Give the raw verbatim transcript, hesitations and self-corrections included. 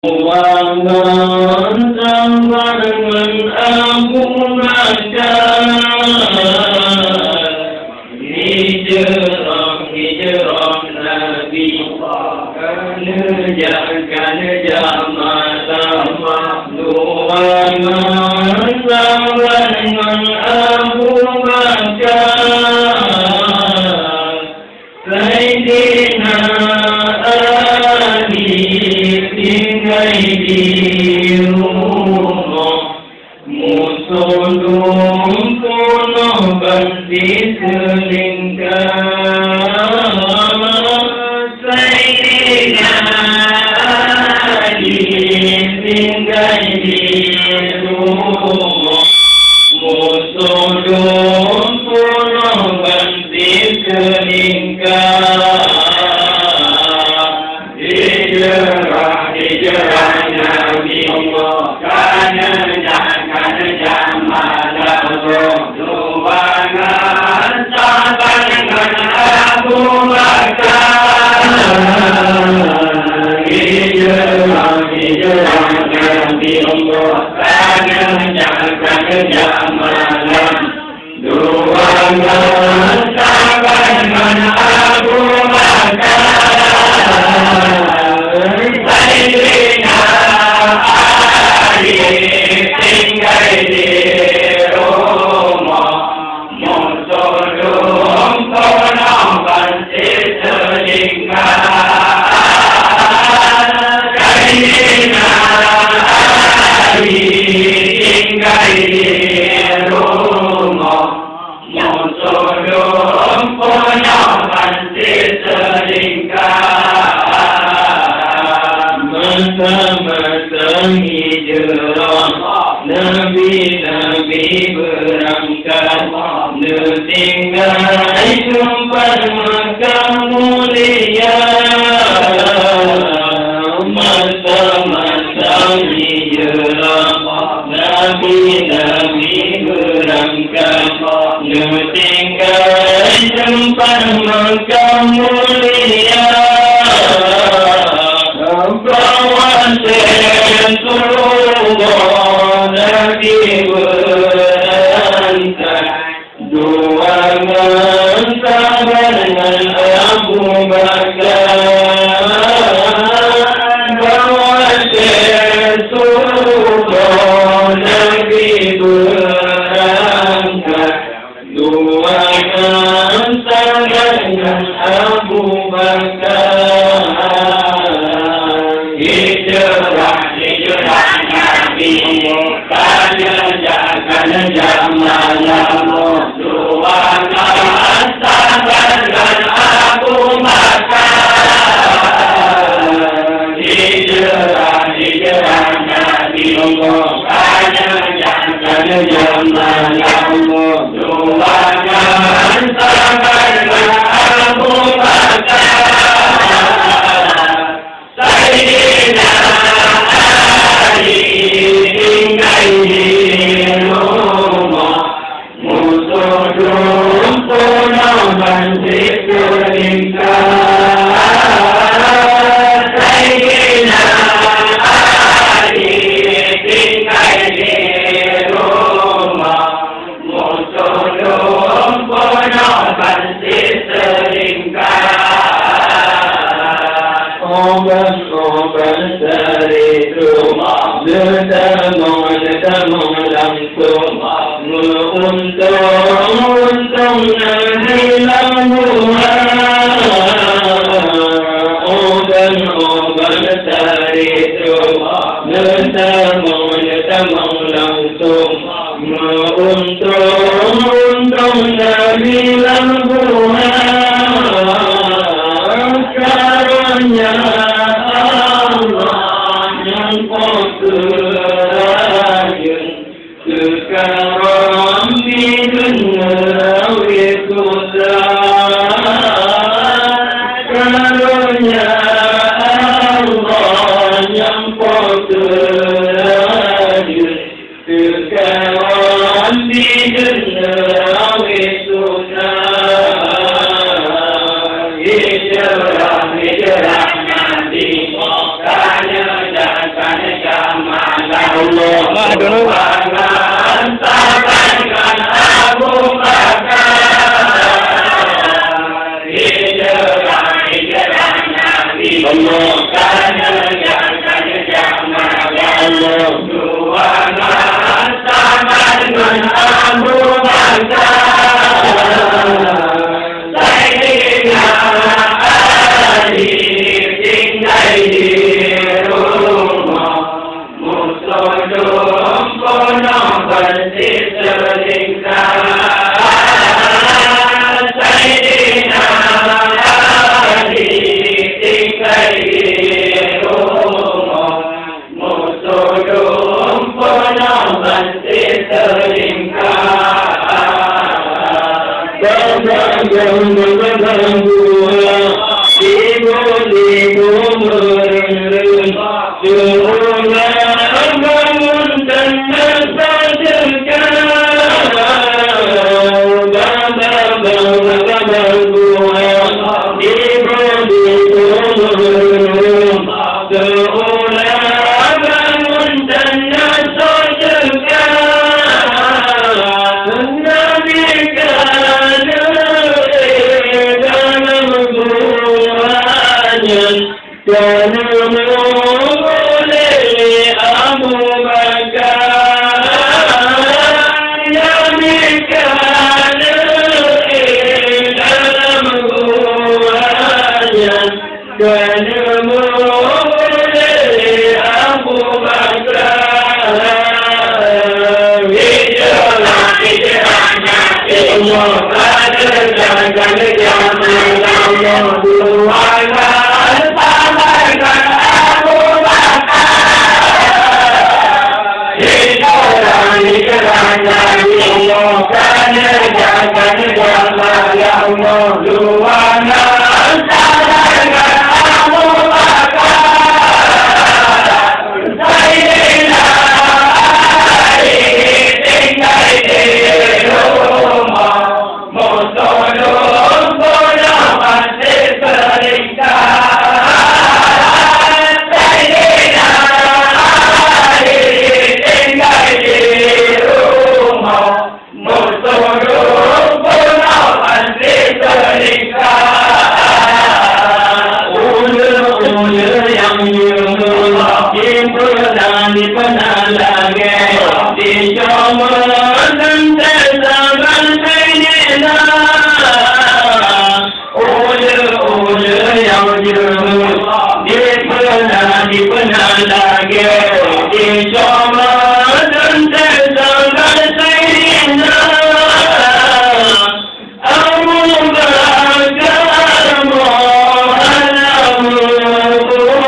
Ulangan saban ngon Abu Bakar, hijrah, hijrah Nabi. Ka neujak, ka neujak malam, ulangan saban ngon Abu Bakar. Saidina Ali tinggai di rumoh, musoh lom peunoh ban siseulingka. Saidina Ali tinggai di rumoh, musoh lom peunoh ban siseulingka. Hijrah, hijrah Nabi Allah, ka neujak, ka neujak malam roh. Dua ngon saban ngon Abu Bakar. Hijrah, hijrah Nabi Allah, ka neujak, ka neujak malam. Dua ngon saban ngon Abu Bakar, Saidina Ali tinggai di rumoh, musoh lom peunoh ban siseulingka. Saidina Ali tinggai di rumoh, musoh lom peunoh ban siseulingka. Masa-masa hijrah, Nabi-nabi beurangkat, neutinggai teumpat makam mulia. Masa-masa hijrah, Nabi-nabi beurangkat, neutinggai teumpat makam mulia. Bak watèe tuboh Nabi beurangkat, dua ngon saban ngon Abu Bakar. Bak watèe tuboh Nabi beurangkat, dua ngon saban ngon Abu Bakar. Hijrah, hijrah Nabi, ka neujak, ka neujak malam. Dua ngon saban ngon Abu Bakar. Hijrah, hijrah Nabi Allah, ka neujak, ka neujak malam. Dua ngon saban ngon Abu Bakar. Saidina Ali tinggai di rumoh, musoh lom peunoh ban siseulingka. Saidina Ali tinggai di rumoh, musoh lom peunoh ban siseulingka. Uban-uban sari teuma, neutamong, neutamong lam teuma, meu-untông, untông na di lam buha. Uban-uban sari teuma, neutamong, neutamong lam teuma, meu-untông, untông na di lam buha. Karonya Allah nyang po teu rayeuk, teuka rhom di deungoe awé susah. Karonya Allah nyang po teu rayeuk, teuka rhom di deungoe awé susah. Hijrah, hijrah Nabi, ka neujak, ka Abu Bakar, Nabi ka lheueh dalam gua nyan, ka lheueh Abu Bakar. Hijrah, hijrah, hijrah. Ulèe-ulèe nyang jeuet, dipeuna, dipeuna lagèe, dicoba teuntèe saban Saidina. Ulèe-ulèe nyang jeuet, dipeuna, dipeuna lagèe, dicoba teuntèe saban Saidina. Abu Bakar, Muhammad, Abu Bakar,